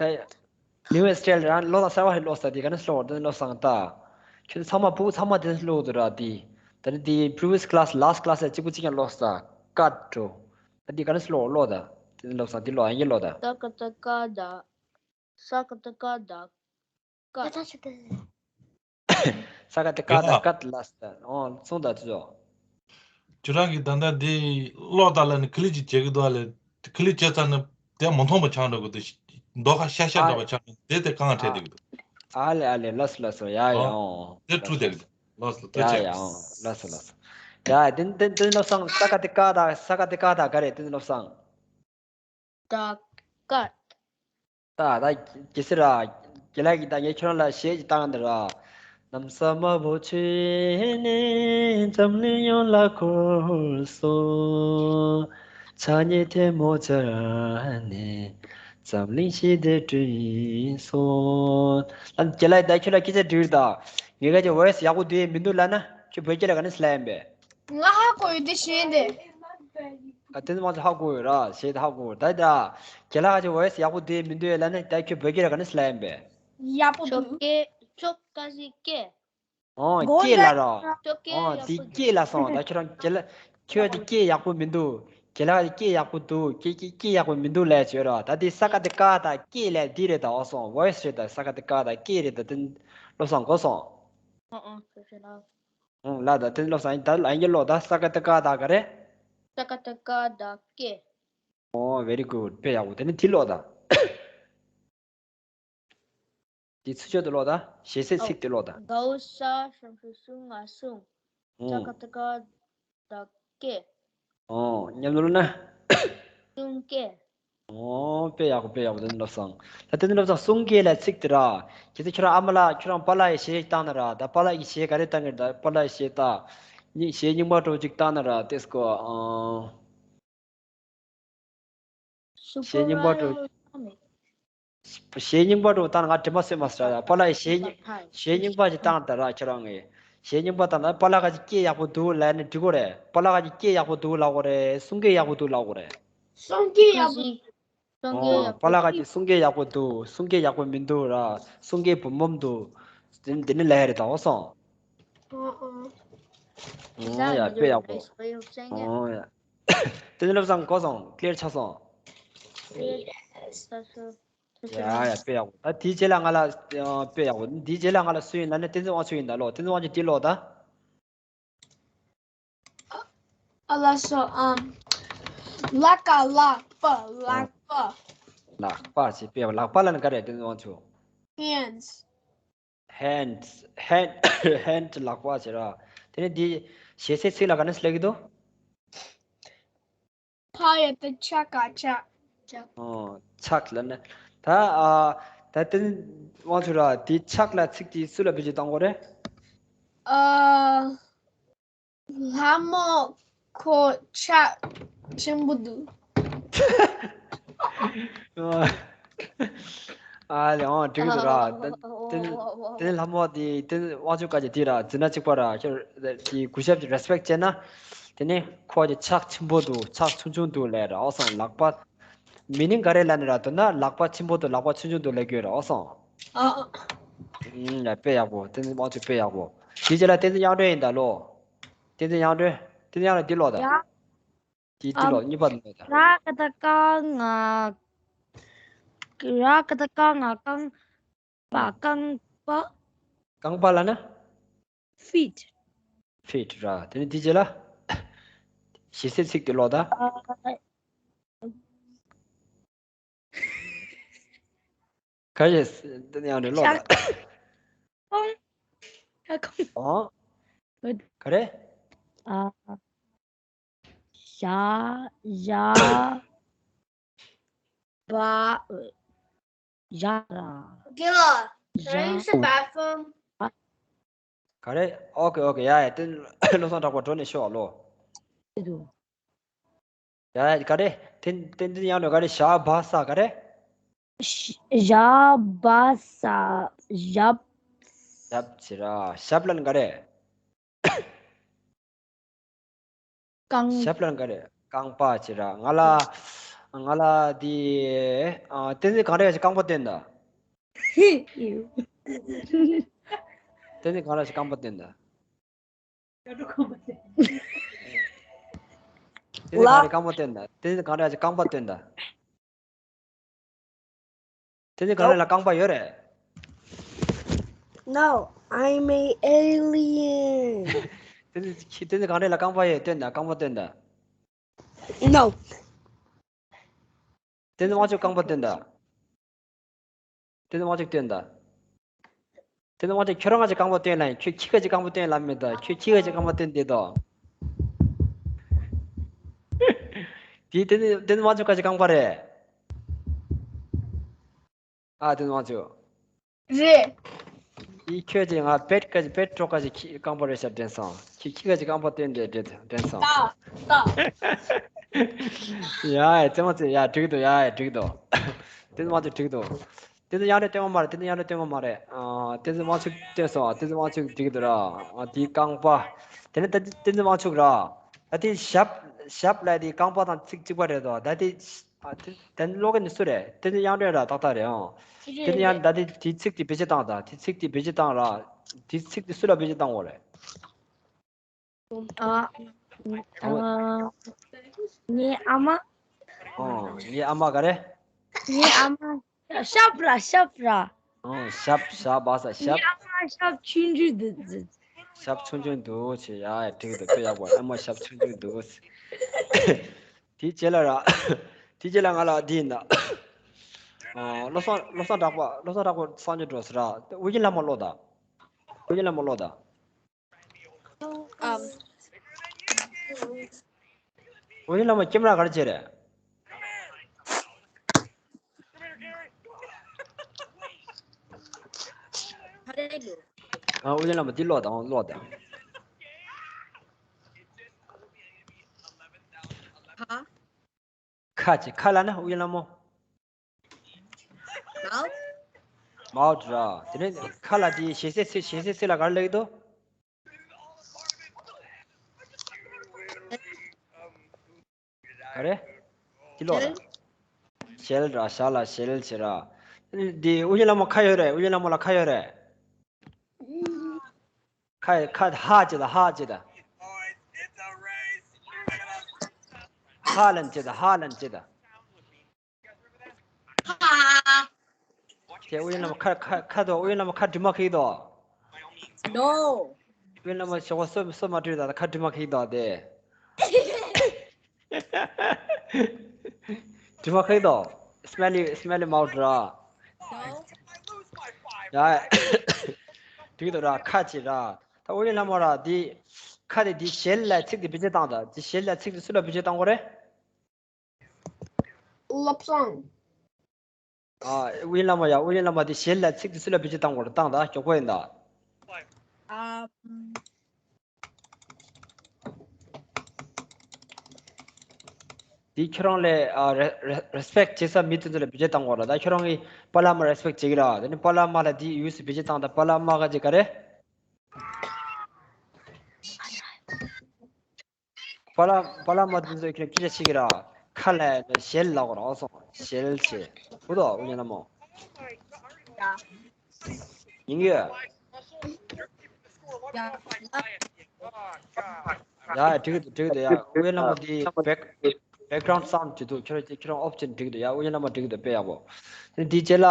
ཨེ། new style རང་ཀློག་ད་གསར་བ་ཞིག་ཀློག་ས། དེ་ག་ནས་ཀློག་དེ་ནས་ཀློག་སང་ད། ཁྱོད་ཚང་མ་ཕྲུ་གུ་ཚང་མ་དེ་ནས་ཀློག་འདུག་ར་དེ། ད་ནི་དེ་previous class last class ལ་གཅིག་པུ་གཅིག་ཀྱང་ཀློག་ས། ཀད་འགྲོ། ད་དེ་ག་ནས་ཀློག་ཀློག་ད། དེ་ནས་ཀློག་སང་དེ་ཀློག་ཨ་ཡིན་ཀློག་ད། ས་ཀ་ཏི་ཀ་ད། ས་ཀ་ཏི་ཀ་ད་ཀད། ས་ཀ་ཏི་ཀ་ད་ཀད་ལ་ས། ཨོ་སོང་ད་དེ་ཚོ། ཁྱོད་རང་གིས་ད་ལྟ་འདི་ཀློག་ད་ལ་ནི་click བྱེད་ཀྱི་འདུག་ཨ་ལས། click བྱས་ཚར་ན་དེ་མ་མཐོང་བ་ཆགས་འགྲོ་གི་འདུག་མདོག་ཁ་ཤ་ཤ་འདྲ་བ་ཆགས་ནས་དེ་དེ་གང་འཕྲད་བསྡད་ཀྱི་འདུག་ཨ་ལེ་ཨ་ལེ། ལགས་སོ་ལགས་སོ། ཡ་ཡ། ཨོ། དེ་འཁྲུག་བསྡད་ཀྱི་འདུག་ལགས་སོ། ཐུགས་རྗེ་ཆེ། ཡ་ཡ། ཨོ་ལགས་སོ་ལགས་སོ། ཡ་དེ་དེ་དེ་བློ་བཟང་ས་ཀ་ཏི་ཀ་ད། ས་ཀ་ཏི་ཀ་ད་ག་རེད། དེ་བློ་བཟང་། ད་ཀད། ད་ད་གལ་སྲིད་ར། རྒན་ལགས་ཀྱིས་ད་ངས་ཁྱོད་རང་ལ་གཞས་ཅིག་བཏང་གི་འདུག་ར། གནམ་ས་དམར་པོ་ཆེ་ནས་འཛམ་གླིང་ཡོངས་ལ་འཁོར་སོང་། ཆགས་སྙིགས་ཐལ་མོ་སྦྱར་ནས་འཛམ་གླིང་ཞི་བདེ་བསྐྲུན་སོང་། ཨ་རྒན་ལགས་ད་ཁྱོད་ལ་སྐད་ཆ་འདྲི་གི་ཡོད་ད། ངེད་ཀ་གི་voice ཡག་པོ་འདུག་མི་འདུག་ལབ་ན་ཁྱོད་བོད་སྐད་ལ་ག་ནས་ལབ་ཡིན་པས། ང་ཧ་གོ་ཡོད་དེ་ཤེས་ཏེ། ཨ་དེ་ཚོ་མང་ཚོགས་ཧ་གོ་ཡོད་ར། ཞེས་ཧ་གོ་ཡོད་ད། ད་རྒན་ལགས་ཀྱི་voice ཡག་པོ་འདུག་མི་འདུག་ལབ་ན་ད་ཁྱོད་བོད་སྐད་ལ་ག་ནས་ལབ་ཡིན་པས། ཡག་པོ་ཆོ་འདུག་ཀེ་ཆོ་ཀ་ཟི་ཀེ། ཨོ་མགོ་ཀེ་ལ་ལ་ར། ཆོ་ཀེ་ཨོ་ཡག་དེ་པོ་ཀེ་ལ་སོང་། ད་ཁྱོད་རང་རྒན་ལགས་ཁྱོད་ཀྱི་སྐད་ཡག་པོ་མི་འདུག་རྒན་ལགས་ཀྱི་སྐད་ཡག་པོ་འདུག་ཀེ་ཀེ་སྐད་ཡག་པོ་མི་འདུག་ལབ་བྱོས་ར། ད་དེ་ས་ཀ་དེ་ཀ་ད་ཀེ་ལབ་འདི་རེད་ད། ཨོ་སོང་voice རེད་ད། ས་ཀ་དེ་ཀ་ད་ཀེ་རེད་ད། དེ་བློ་བཟང་གོ་སོང་། ཨོ་ཨོ་ཆོ་ཆོ་ལ། ཨོ་ལ་ད་དེ་བློ་བཟང་ད་ལ་ཡིན་ལོ། ད་ས་ཀ་དེ་ཀ་ད་ག་རེད། ཅ་ཀ་ཏ་ཀ་བདག་སྐྱེ། ཨོ། very good. དཔེ་ཡག་པོ། དེ་ནས་དེ་ཀློག་དང་། དེ་ཚུར་ཕྱོགས་དེ་ཀློག་དང་། ཞེ་སའི་ཚིག་དེ་ཀློག་དང་། གའུ་ཤ་ཧྲམ་ཧྲུ་སུ་ང་སུང་། ཨོ། ཅ་ཀ་ཏ་ཀ་བདག་སྐྱེ། ཨོ། མཉམ་དུ་ཀློག་ན། གསུང་སྐྱེ། ཨོ། དཔེ་ཡག་པོ། དཔེ་ཡག་པོ། དེ་ནས་བློ་བཟང་། ད་དེ་ནས་བློ་བཟང་གསུང་སྐྱེ་ལ་ཚིག་དེ་ར། གལ་སྲིད་ཁྱོད་རང་ཨ་མ་ལགས་ཁྱོད་རང་པཱ་ལགས་ཀྱི་གཞས་ཤིག་བཏང་ན་ར། ད་པཱ་ལགས་ཀྱི་གཞས་ག་རེ་བཏང་གི་རེད། ད་པཱ་ལགས་ཀྱི་གཞས་ད། གཞས་རྙིང་པ་འདྲ་བོ་ཅིག་བཏང་ན་ར། དེ་སྐོར། ཨང་། གཞས་རྙིང་པ་འདྲ་བོ། གཞས་རྙིང་པ་འདྲ་བོ་བཏང་ན། ང་དྲན་པ་གསོས་མ་སོང་ར། པཱ་ལགས་ཀྱི་གཞས་རྙིང་། གཞས་རྙིང་པ་ཅིག་བཏང་ད་ར། ཁྱོད་རང་གིས་གཞས་རྙིང་པ་བཏང་ན། པཱ་ལགས་ཀྱི་སྐད་ཡག་པོ་འདུག་ལབ་ན་འགྲིག་གི་རེད། པཱ་ལགས་ཀྱི་སྐད་ཡག་པོ་འདུག་ལབ་དགོས་རེད། གསུང་སྐད་ཡག་པོ་འདུག་ལབ་དགོས་རེད། གསུང་སྐད་ཡག་པོ། གསུང་སྐད་ཡག་པོ། ཨོ། པཱ་ལགས་ཀྱི་གསུང་སྐད་ཡག་པོ་འདུག་གསུང་སྐད་ཡག་པོ་མི་འདུག་ར། གསུང་སྐད་བུམ་བུམ་འདུག་དེ་དེ་ནི་ལབ་ཡ་རེད་ད། འོ་སོང་། ཨོ་ཨོ། ཨོ་ཡ། དཔེ་ཡག་པོ། ཨོ་ཡ། དེ་ནི་བློ་བཟང་གོ་སོང་། ཀླེར་ཆགས་སོང་། ཡ་ཡ། དཔེ་ཡག་པོ། ད་དེའི་རྗེས་ལ་ང་ལ། ཨ། དཔེ་ཡག་པོ། དེའི་རྗེས་ལ་ང་ལ་སུ་ཡིན་ལབ་ན། བསྟན་འཛིན་དབང་ཕྱུག་ཡིན་ད་ལོ། བསྟན་འཛིན་དབང་ཕྱུག་དེ་ཀློག་ད། ཨ་ལ་སོ། ཨམ། ལ་ཀ་ལག་པ། ལག་པ། ལག་པ་ཞེས་པའི། ལག་པ་ལབ་ན་ག་རེ། དེ་ཚོ་དབང་ཕྱུག hands. Hands. Hand. Hand. ལག་པ་ཞེས་ར། དེ་ནས་འདི་ཞེ་སའི་ཚིག་ལ་ག་ནས་སླེབས་ཀྱི་འདུག་ཕ་ཡ་ཏ་ཆ་ག་ཕྱག་ཕྱག་ཨོ། ཕྱག་ལབ་ན། ད། ཨ། ད་དེ་ནི་དབང་ཕྱུག་ར། དེ་ཕྱག་ལ་ཚིག་དེ་སུ་ལ་བེད་སྤྱོད་གཏང་དགོས་རེད། ཨ། ལྷ་མོ་ཁོ་ཕྱག་ཆེན་པོ་འདུག་ཨ་ལེ། ཨོ། འགྲིག་གི་འདུག་ར། དེ་དེ་ལྷ་མོ་དེ། དེ་དབང་ཕྱུག་ག་ཅིག་དེ་ར། ཛི་ན་གཅིག་པ་ར། ཁྱོད་དེ་གུས་ཞབས་ཀྱི་རེ་སི་པེག་བྱས་ན། དེ་ནི་ཁོ་གི་ཕྱག་ཆེན་པོ་འདུག་ཕྱག་ཆུང་ཆུང་འདུག་ལབ་ར། འོ་སོང་། ལག་པ། མི་ནིང་ག་རེ་ལབ་ན་ར། དོན་ན་ལག་པ་ཆེན་པོ་འདུག་ལག་པ་ཆུང་ཆུང་འདུག་ལབ་དགོས་ར། འོ་སོང་། ཨ། ཨུམ། ཡ། དཔེ་ཡག་པོ། བསྟན་འཛིན་དབང་ཕྱུག་དཔེ་ཡག་པོ། དེའི་རྗེས་ལ་བསྟན་འཛིན་དབྱངས་སྒྲོན་ཡིན་ད་ལོ། བསྟན་འཛིན་དབྱངས་སྒྲོན། བསྟན་འཛིན་དབྱངས་སྒྲོན་འདི་ཀློག་ད། ཡ། དེ་དེ་ཨམ། ཀློག་གཉིས་པ་འདི་ཀློག་ད། ར་ཀ་ཏ་ཀ་ང་། ར་ཀ་ཏ་ཀ་ང་རྐང་པ། རྐང་པ། རྐང་པ་ལབ་ན། feet. Feet ར། དེ་ནས་དེའི་རྗེས་ལ་ཞེ་སའི་ཚིག་དེ་ཀློག་ད། ཨ། ག་རེ། དེ་ནས་ཡང་རེ་ཀློག་ད། ཤ། ཁོང་། ཨ། ཁོང་། ཨོ། ག་རེ། ཨ། ཞ། ཞ། བ། ཞ་ར། དགེ་ལགས། ཞ། Can I use the bathroom? ག་རེ། ཨོ་ཀེ། ཨོ་ཀེ། ཡ་ཡ། དེ་བློ་བཟང་གྲགས་པ་འགྲོ་ནས་ཤོག་ལོ། དེ་དུ། ཡ་ཡ། ག་རེ། དེ་དེ་དེ་ཡང་ནོ། ག་རེ། ཞ་བ་ས་ག་རེ། ཞ་བ་ས། ཞབས། ཞབས་ཟེར་ར། ཞབས་ལབ་ན་ག་རེ། རྐང་། ཞབས་ལབ་ན་ག་རེ། རྐང་པ་ཟེར་ར། ང་ལ། ང་ལ་དེ། ཨ། བསྟན་འཛིན་གངས་རི་ཡ་ཞིག་རྐང་པ་སྟོན་དང་། བསྟན་འཛིན་གངས་རི་ཡ་ཞིག་རྐང་པ་སྟོན་དང་། བསྟན་འཛིན་གངས་རི་རྐང་པ་སྟོན་དང་། བསྟན་འཛིན་གངས་རི་ཡ་ཞིག་རྐང་པ་སྟོན་དང་། བསྟན་འཛིན་གངས་རི་ལ་རྐང་པ་ཡོད་རེད། No, I'm an alien. བསྟན་འཛིན། བསྟན་འཛིན་གངས་རི་ལ་རྐང་པ་ཡོད། སྟོན་དང་། རྐང་པ་སྟོན་དང་། No. བསྟན་འཛིན་དབང་ཕྱུག་རྐང་པ་སྟོན་དང་། བསྟན་འཛིན་དབང་ཕྱུག་སྟོན་དང་། བསྟན་འཛིན་དབང་ཕྱུག་ཁྱོད་རང་ང་ཅིག་རྐང་པ་སྟོན་ལ་ཡིན། ཁྱོད་ཁྱི་ག་ཅིག་རྐང་པ་སྟོན་ལ་མེད་དོ། ཁྱོད་ཁྱི་ག་ཅིག་རྐང་པ་སྟོན་བསྡད་དོ། དེ་བསྟན་འཛིན། བསྟན་འཛིན་དབང་ཕྱུག་ག་ཅིག་རྐང་པ་རེད། ཨ། བསྟན་འཛིན་དབང་ཕྱུག་རེད། ཨི། ཁྱོད་ཀྱིས་ང་བེད་ཀ་བེད་ཀྲོག་ཀ་ཅིག་ཁྱི་རྐང་པ་རེད་ཤག་དྲན་སོང་། ཁྱི་ཁྱི་ག་ཅིག་རྐང་པ་སྟོན་དེ་དྲན་དྲན་སོང་། ད་ད། ཡ་ཡ། བཙན་མ་བཙན། ཡ། འགྲིག་འདུག་ཡ་ཡ། འགྲིག་འདུག་བསྟན་འཛིན་དབང་ཕྱུག་འགྲིག་འདུག་བསྟན་འཛིན་དབྱངས་སྒྲོན་སྟོན་གི་མ་རེད། བསྟན་འཛིན་དབྱངས་སྒྲོན་སྟོན་གི་མ་རེད། ཨ། བསྟན་འཛིན་དབང་ཕྱུག་སྟོན་སོང་། བསྟན་འཛིན་དབང་ཕྱུག་འགྲིག་འདུག་ར། ཨ། དེའི་རྐང་པ། དེ་ནས་ད་བསྟན་འཛིན་དབང་ཕྱུག་ར། ད་དེ་ཞབས། ཞབས་ལབ་དེ་རྐང་པ་དང་ཚིག་གཅིག་པ་རེད་དོ། ད་དེ། ཨ། དེ་དེ་ནི་ཀློག་མཁན་ནི་སུ་རེད། བསྟན་འཛིན་དབྱངས་སྒྲོན་ར། ཏག་ཏག་རེད་ཨང་། དེ་ནི་ཡང་ད་དེ་དེ་ཚིག་དེ་བེད་སྤྱོད་བཏང་དང་། དེ་ཚིག་དེ་བེད་སྤྱོད་བཏང་ར། དེ་ཚིག་དེ་སུ་ལ་བེད་སྤྱོད་བཏང་དགོས་རེད། ཨ། ཨ། ངའི་ཨ་མ། ཨོ། ངའི་ཨ་མ་ག་རེ། ངའི་ཨ་མ། ཞབས་ར། ཞབས་ར། ཨོ། ཞབས། ཞབས་བ་ས། ཞབས། ངའི་ཨ་མ་ཞབས་ཆུང་ཆུང་འདུག་ཞབས་ཆུང་ཆུང་འདུག་ཟེར། ཡ་ཡ། འགྲིག་འདུག་དཔེ་ཡག་པོ། ཨ་མ་ཞབས་ཆུང་ཆུང་འདུག་དེའི་རྗེས་ལ་ར། དེའི་རྗེས་ལ་ང་ལ་འདི་ཡིན་ད། ཨ། བློ་བཟང་བློ་བཟང་གྲགས་པ། བློ་བཟང་གྲགས་པ་གསར་འགྱུར་འགྲོ་ཟེར་ར། ཨུ་རྒྱན་ལྷ་མོ་ཀློག་ད། ཨུ་རྒྱན་ལྷ་མོ་ཀློག་ད། ཨམ། ཨུ་རྒྱན་ལྷ་མོ་ཀེམ་ར་ག་རེ་བྱེད་རེད། ག་རེ་ལོ། ཨ། ཨུ་རྒྱན་ལྷ་མོ་འདི་ཀློག་དང་ཀློག་དང་། ཧ། ཁ་ཅིག་ཁ་ལ་ན་ཨུ་རྒྱན་ལྷ་མོ། མའོ། མའོ་ར། དེ་ནས་ཁ་ལ་དེ་ཞེ་སའི་ཚིག་ཞེ་སའི་ཚིག་ལ་ག་རེ་ལབ་ཀྱི་འདུག་ག་རེ། དེ་ཀློག་ར། ཞལ་ར། ཞལ་ལ་ཞལ་བྱེད་ར། དེ་ཨུ་རྒྱན་ལྷ་མོ་ཁ་ཡོད་རེད། ཨུ་རྒྱན་ལྷ་མོ་ལ་ཁ་ཡོད་རེད། ཁ་ཁ་ཧ་ཅེ་ད་ཧ་ཅེ་ད། ཧ་ལན་ཅེ་ད་ཧ་ལན་ཅེ་ད། ཁ། དེ་ཨུ་ཡོན་ལྷ་མོ་ཁ་ཁ་ཁ་དོ། ཨུ་ཡོན་ལྷ་མོ་ཁ་འདྲུད་མ་ཁེག་དོ། No. ཨུ་ཡོན་ལྷ་མོ་ཞོགས་པ་སོ་སོ་མ་བཀྲུས་ད་ཁ་འདྲུད་མ་ཁེག་དོ་དེ། འདྲུད་མ་ཁེག་དོ། Smelly smelly mouth ར། No. ཡ། འགྲིག་འདུག་ར། ཁ་ཅིག་ར། ད་ཨུ་ཡོན་ལྷ་མོ་ར་འདི། ཁ་དེ་འདི་ཞལ་ལ་ཚིག་དེ་བེད་སྤྱོད་བཏང་ད། འདི་ཞལ་ལ་ཚིག་དེ་སུ་ལ་བེད་སྤྱོད་བཏང་དགོས་རེད། བློ་བཟང་། ཨ། ཨུ་ཡོན་བླ་མ་ཡ། ཨུ་ཡོན་བླ་མ་དེ་ཞལ་ལ་ཚིག་དེ་སུ་ལ་བེད་སྤྱོད་བཏང་དགོས་རེད། བཏང་ད་མགྱོགས་པོ་ཡིན་ད། ཨ། འདི་ཁྱོད་རང་ལས། ཨ། རེ་རེ་རེ་སི་པེག་བྱེད་ས་མི་དེ་ཚོ་ལ་བེད་སྤྱོད་བཏང་དགོས་རེད། ད་ཁྱོད་རང་གིས་པ་ལགས་མ་རེ་སི་པེག་བྱེད་ཀྱི་ར། དེ་ནི་པ་ལགས་མ་ལ་འདི་ཡུ་སི་བེད་སྤྱོད་བཏང་ད། པ་ལགས་མ་ག་ཅིག་ག་རེ། པ་ལགས་པ་ལགས་མ་དེ་ཚོས་ཁྱོད་སྐད་ཆ་བཤད་ཀྱི་ར། ཁ་ལ་ཞལ་ལབ་དགོས་ར། ཨོ་སོང་ཞལ་བྱེད། བུ་དོ་ཨུ་ཡོན་བླ་མ། ཡིན་གྱི་ཡོད། ཡ་ཡ་འགྲིག་འདུག་འགྲིག་འདུག་ཡ། ཨུ་ཡོན་བླ་མ་འདི་བེག་བེག་གྷ་རའུན་ཌི་སའུན་ཌི་འགྲིག་འདུག་ཁྱོད་ཁྱོད་རང་ཨོཕ་བྱས་འགྲིག་འདུག་ཡ། ཨུ་ཡོན་བླ་མ་འགྲིག་འདུག་དཔེ་ཡག་པོ། དེ་འདིའི་རྗེས་ལ་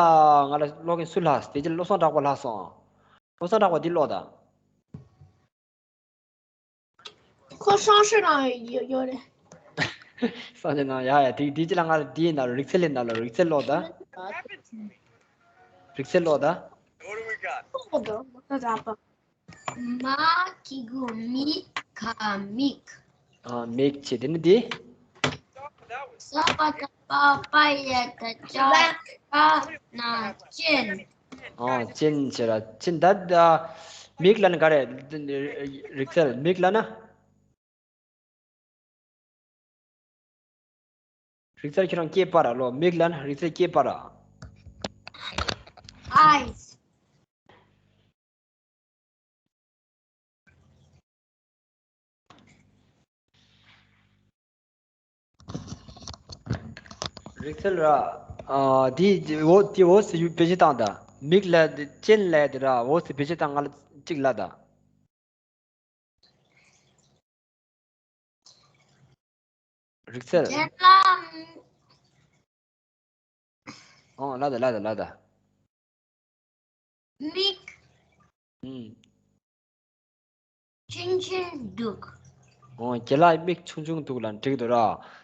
ང་ལ་ཀློག་མཁན་སུ་ལྷག་དེ་རྗེས་ལ་བློ་བཟང་གྲགས་པ་ལྷག་སོང་། བློ་བཟང་གྲགས་པ་འདི་ཀློག་དང་། ཁོ་ཧྲང་ཧྲི་ནང་ཡོད་ཡོད་རེད། ཧྲང་ཧྲི་ནང་ཡ་ཡ། དེ་དེ་ཅི་ལ་ང་ལ་དེའི་ནང་ལ་རིག་རྩལ་ལས་ནང་ལ་རིག་རྩལ་ཀློག་ད། རིག་རྩལ་ཀློག་ད། མ་གི་གུ་མི་ག་མིག་ཨ། མིག་བྱས། དེ་ནི་དེ། ས་པ་བཏགས་སྤ་སྤ་ཡ་བཏགས་སྤྱ་སྤ་ན་སྤྱན། ཨ། སྤྱན་བྱས་ར། སྤྱན་ད། ད་མིག་ལབ་ན་ག་རེ། རིག་རྩལ་མིག་ལབ་ན། རིག་རྩལ་ཁྱེད་རང་སྐྱེས་པ་ར་ལོ། མིག་ལབ་ན་རིག་རྩལ་སྐྱེས་པ་ར། Eyes. རིག་རྩལ་ར། ཨ། དེ་འོ་དེ་འོ་སི་བེད་སྤྱོད་བཏང་ད། མིག་ལ་དེ་སྤྱན་ལ་དེ་ར་འོ་སི་བེད་སྤྱོད་བཏང་། ང་ལ་གཅིག་ལབ་ད། རིག་རྩལ། རྒན་ལགས། ཨོ་ལབ་ད་ལབ་ད་ལབ་ད། མིག་ཨུམ། ཆུང་ཆུང་འདུག་ཨོ་རྒན་ལགས་མིག་ཆུང་ཆུང་འདུག་ལབ་འགྲིག་འདུག་ར།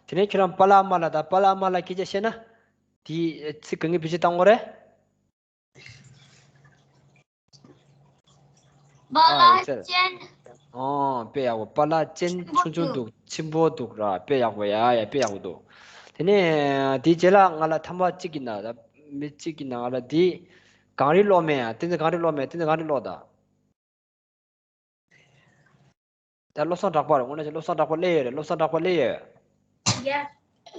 དེ་ནས་ཁྱོད་རང་པ་ལགས་མ་ལགས་དང་པ་ལགས་མ་ལགས་སྐད་ཆ་བཤད་ན། དེའི་ཚིག་གང་གི་བེད་སྤྱོད་བཏང་དགོས་རེད། པ་ལགས་ཅན། ཨོ་དཔེ་ཡག་པོ། པ་ལགས་ཅན་ཆུང་ཆུང་འདུག་ཆེན་པོ་འདུག་ར། དཔེ་ཡག་པོ་ཡ་ཡ་དཔེ་ཡག་པོ་འདུག་དེ་ནས་དེའི་རྗེས་ལ་ང་ལ་ཐ་མ་གཅིག་གི་ནང་ལ་མི་གཅིག་གི་ནང་ལ་དེ་གངས་རི་གློག་མེ་ཡ། དེ་ཚོ་གངས་རི་གློག་མེ། དེ་ཚོ་གངས་རི་གློག་ད། ད་བློ་བཟང་གྲགས་པ་རེད། དངོས་གནས་བློ་བཟང་གྲགས་པ་སླེབས་ཡོད་རེད། བློ་བཟང་གྲགས་པ་སླེབས་ཡོད། ཡ།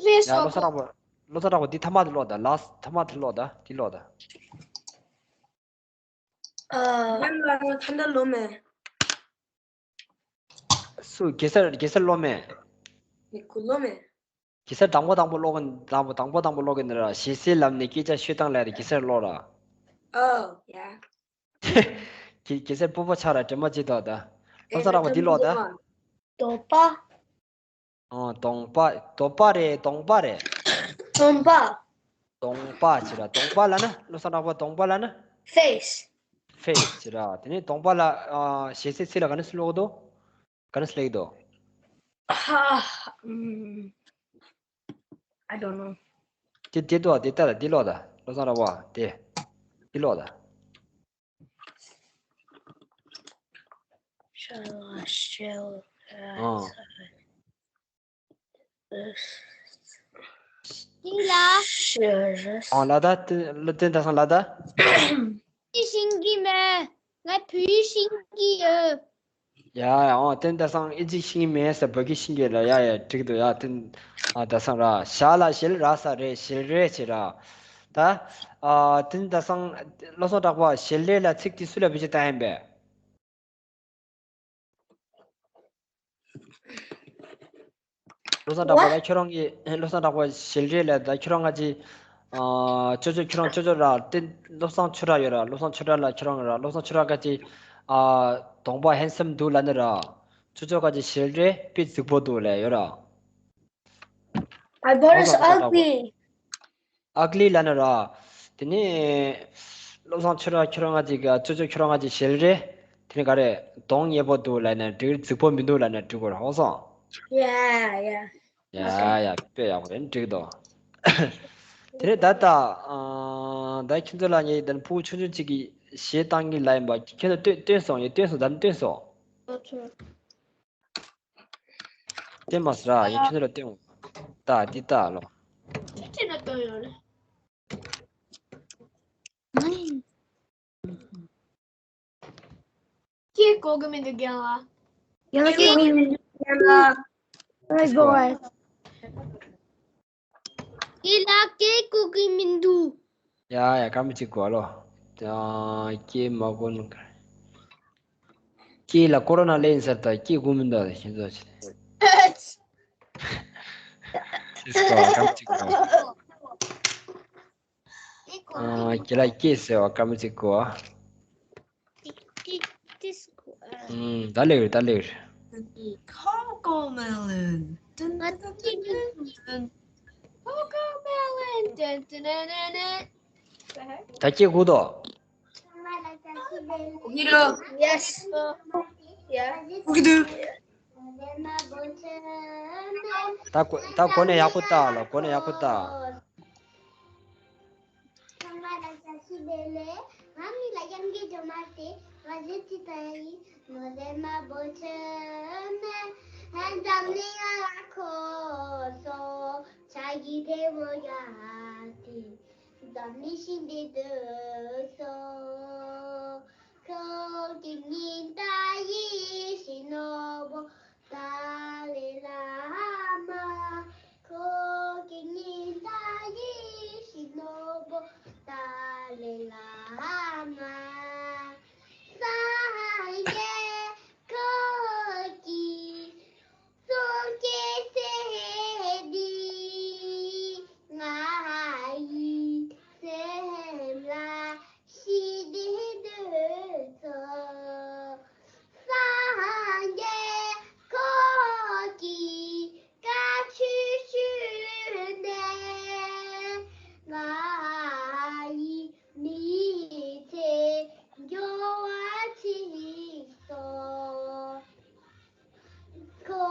ཡ་བློ་བཟང་གྲགས་པ། བློ་བཟང་གྲགས་པ་འདི་ཐ་མ་དེ་ཀློག་ད། ལཱསི་ཐ་མ་དེ་ཀློག་ད། དེ་ཀློག་ད། ཨ། ཡང་ལ་ཐ་མ་ཀློག་མེད། སུ། གེ་སར་གེ་སར་ཀློག་མེད། མི་ཀུ་ཀློག་མེད། གེ་སར་དང་པོ་དང་པོ་ཀློག་གིན། དང་པོ་དང་པོ་དང་པོ་ཀློག་གིན་ར། ཞེ་སའི་ལམ་ནས་སྐད་ཆ་ཤོད་སྟངས་ལ་གེ་སར་ཀློག་ར། ཨོ་ཡ། གེ་གེ་སར་སྤོབས་པ་ཆགས་ར། དྲན་པ་ཅི་ཏོག་ད། བློ་བཟང་གྲགས་པ་འདི་ཀློག་ད། དོགས་པ། ཨོ་གདོང་པ། དོགས་པ་རེད། གདོང་པ་རེད། གདོང་པ། གདོང་པ་བྱས་ར། གདོང་པ་ལབ་ན། བློ་བཟང་གྲགས་པ་གདོང་པ་ལབ་ན། Face. Face་བྱས་ར། དེ་ནས་གདོང་པ་ལ། ཨ། ཞེ་སའི་ཚིག་ལ་ག་ནས་སུ་ཀློག་གི་འདུག་ག་ནས་སུ་སླེབས་ཀྱི་འདུག་ཧ། ཨུམ། I don't know. དེ་དེ་ལོག་དེ་ལྟ་ལ་དེ་ལོག་ད། བློ་བཟང་གྲགས་པ་དེ། དེ་ལོག་ད། Shall shall ཨང་། དེ་ལ། Shall ཨང་ལ་ད། བསྟན་བསྟན་ཟླ་བཟང་ལ་ད། ཅི་ཤེས་ཀྱི་མེད། ང་བོད་ཡིག་ཤེས་ཀྱི་ཡོད། ཡ་ཡ། ཨང་། བསྟན་ཟླ་བཟང་ཨི་ཛི་ཤེས་མེད་ཟེར། བོད་སྐད་ཤེས་ཀྱི་ལ། ཡ་ཡ། འགྲིག་འདུག་ཡ། བསྟན་ཨ་ཟླ་བཟང་ར། ཞ་ལ་ཞལ། ར་ས་རེད། ཞལ་རས་བྱེད་ར། ད་ཨ་བསྟན་ཟླ་བཟང་། བློ་བཟང་གྲགས་པ། ཞལ་རས་ལ་ཚིག་དེ་སུ་ལ་བེད་སྤྱོད་བཏང་ཡིན་པས། བློ་བཟང་གྲགས་པ་ལ་ཁྱོད་རང་གི། བློ་བཟང་གྲགས་པ། ཞལ་རས་ལ་ད་ཁྱོད་རང་ང་ཅི། ཨ་ཅོ་ཅོ། ཁྱོད་རང་ཅོ་ཅོ་ར། བསྟན་བློ་བཟང་ཆོས་གྲགས་ཡོད་ར། བློ་བཟང་ཆོས་གྲགས་ལ་ཁྱོད་རང་ར། བློ་བཟང་ཆོས་གྲགས་ག་ཅི། ཨ་གདོང་པ་ཧན་སམ་འདུག་ལབ་ནི་ར། ཅོ་ཅོ་ག་ཅི། ཞལ་རས་དཔེ་རྫིག་པོ་འདུག་ལབ་ཡོད་ར། I thought it's ugly. ཨག་ལི་ལབ་ནི་ར། དེ་ནས་བློ་བཟང་ཆོས་གྲགས་ཁྱོད་རང་ང་ཅི་ག་ཅོ་ཅོ། ཁྱོད་རང་ང་ཅི་ཞལ་རས། དེ་ནས་ག་རེ། གདོང་ཉེས་པོ་འདུག་ལབ་ནི། འགྲིག་རྫིག་པོ་མི་འདུག་ལབ་ནི་འགྲིག་གོ་ར། ཧོ་སོང་། Yeah, yeah. ཡ་ཡ། དཔེ་ཡག་པོ་རེད། འགྲིག་འདུག་དེ་ནས་ད་ལྟ་ཨ་ད་ཁྱོད་ཚོ་ལ་ངས་ད་ཕྲུ་གུ་ཆུང་ཆུང་གཅིག་གིས་གཞས་བཏང་གི་ལབ་ཡིན་པ། ཁྱོད་ཚོ་སྟོན་སྟོན་སོང་། ངས་སྟོན་སོང་། ད་ནི་སྟོན་སོང་། སྟོན་མ་སོང་ར། ངས་ཁྱོད་ཚོ་ལ་སྟོན། ད་འདི་ལྟ་ལོ། སྐྱེ་གོ་གི་མི་འདུག་རྒན་ལགས། རྒན་ལགས་སྐྱེ་གོ་གི་མི་འདུག་རྒན་ལགས། Oh my god. དེ་ལ་སྐྱེ་གོ་གི་མི་འདུག་ཡ་ཡ། སྐར་མ་གཅིག་གོ་ལོ། ཨ་སྐྱེ་མ་གོ་ནི། སྐྱེ་ལ་ཀོ་རོ་ན་ལེན་ཟེར། ད་སྐྱེ་གོ་མི་འདུག་ཤེས་ཚོ་ཆེ། སིས་གོ། སྐར་མ་གཅིག་གོ། ཨ་ཁྱེད་ལ་སྐྱེ་ཟེར་བ་སྐར་མ་གཅིག་གོ། ཨུམ། ད་ལེགས་རེད། ད་ལེགས་རེད། Cocomelon. Dun, dun, dun, dun, dun, dun. Cocomelon. Dun, dun, dun, dun, dun. ད་སྐྱེ་གོ་དོ། Yes. Yeah. ད་གོ་ད་གོ་ནས་ཡག་པོ་ལྟ་ལོ། གོ་ནས་ཡག་པོ་ལྟ། ཚང་མ་ལ་བཀྲ་ཤིས་བདེ་ལེགས། ང་མི་ལ་ཡང་གི་ཇོ་མ་སྟེ། ང་ཟེར་ཅི་ད་ཡི་ནོ་ཟེར་མ་བོ་ཆེ་མེ། ཧན་འཛམ་གླིང་ང་ལ་ཁོ་སོ་ཆ་གི་དེ་མོ་ཡ་དེ། འཛམ་གླིང་ཤིང་དེ་དུ་སོ། ཁོ་གི་ཉིན་ད་ཡི་ཤི་ནོ་བོ། ཏཱ་ལའི་བླ་མ། ཁོ་གི་ཉིན་ད་ཡི་ཤི་ནོ་བོ། ཏཱ་ལའི་བླ་མ། སངས་རྒྱས་ཁོ་གི་གསུང་སྐད་ཟེར་འདི་ང་ཡི་སེམས་ལ་ཤི་དེ་འདོད་ཚོ། སངས་རྒྱས་ཁོ་གི་བཀའ་ཆོས་ཞུས་ནས་ང་ཡི་མི་ཚེ་འགྱུར་བ་ཕྱིན་སོང་། ཁོ་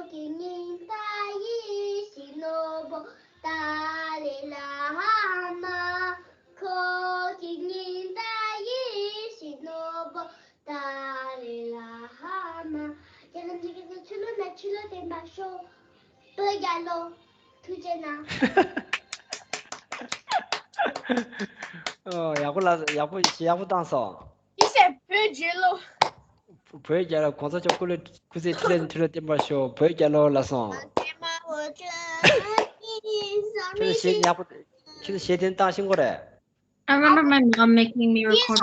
གི་ཉིན་ད་ཡི་ཤི་ནོ་བོ་ཏཱ་ལའི་བླ་མ། ཁོ་གི་ཉིན་ད་ཡི་ཤི་ནོ་བོ་ཏཱ་ལའི་བླ་མ། རྒྱ་ལམ་གྱི་ཆུ་ལོ་ན་ཆུ་ལོ་བསྟན་པ་ཤོག་བོད་རྒྱལ་ལོ། ཐུགས་རྗེ་གནང་། ཨོ། ཡག་པོ་ལ་ཡག་པོ་ཡག་པོ་བཏང་སོང་། ཡིན་ཟེར། བོད་རྒྱལ་ལོ། བོད་རྒྱལ་ལོ། གོང་ས་མཆོག་སྐུ་ལ་སྐུ་ཚེ་ཁྲི་ལོ་ཁྲི་ལོ་བརྟན་པར་ཤོག་བོད་རྒྱལ་ལོ་ལ་སོང་། ཁྱོད་གཞས་ཡག་པོ། ཁྱོད་གཞས་དེ་བཏང་ཤེས་ཀྱི་རེད། I remember my mom making me record.